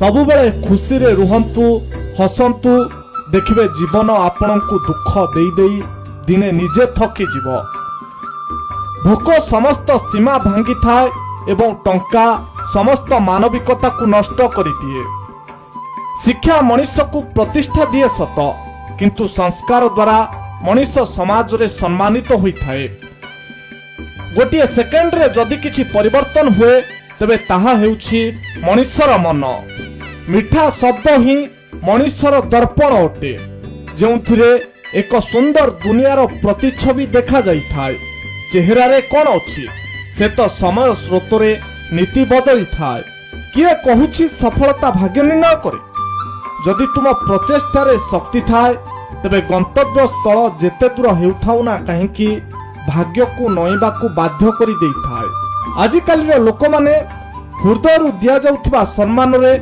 ସବୁବେଳେ ଖୁସିରେ ରୁହନ୍ତୁ, ହସନ୍ତୁ, ଦେଖିବେ ଜୀବନ ଆପଣଙ୍କୁ ଦୁଃଖ ଦେଇ ଦେଇ ଦିନେ ନିଜେ ଥକିଯିବ। ଭୋକ ସମସ୍ତ ସୀମା ଭାଙ୍ଗିଥାଏ ଏବଂ ଟଙ୍କା ସମସ୍ତ ମାନବିକତାକୁ ନଷ୍ଟ କରିଦିଏ। ଶିକ୍ଷା ମଣିଷକୁ ପ୍ରତିଷ୍ଠା ଦିଏ ସତ, କିନ୍ତୁ ସଂସ୍କାର ଦ୍ୱାରା ମଣିଷ ସମାଜରେ ସମ୍ମାନିତ ହୋଇଥାଏ। ଗୋଟିଏ ସେକେଣ୍ଡରେ ଯଦି କିଛି ପରିବର୍ତ୍ତନ ହୁଏ, ତେବେ ତାହା ହେଉଛି ମଣିଷର ମନ। ମିଠା ଶବ୍ଦ ହିଁ ମଣିଷର ଦର୍ପଣ ଅଟେ, ଯେଉଁଥିରେ ଏକ ସୁନ୍ଦର ଦୁନିଆର ପ୍ରତିଛବି ଦେଖାଯାଇଥାଏ। ଚେହେରାରେ କଣ ଅଛି, ସେ ତ ସମୟ ସ୍ରୋତରେ ନୀତି ବଦଳିଥାଏ। କିଏ କହୁଛି ସଫଳତା ଭାଗ୍ୟ ନିର୍ଣ୍ଣୟ କରେ? ଯଦି ତୁମ ପ୍ରଚେଷ୍ଟାରେ ଶକ୍ତି ଥାଏ, ତେବେ ଗନ୍ତବ୍ୟ ସ୍ଥଳ ଯେତେ ଦୂର ହେଉଥାଉ ନା କାହିଁକି, ଭାଗ୍ୟକୁ ନଇଁବାକୁ ବାଧ୍ୟ କରି ଦେଇଥାଏ। ଆଜିକାଲିର ଲୋକମାନେ ହୃଦୟରୁ ଦିଆଯାଉଥିବା ସମ୍ମାନରେ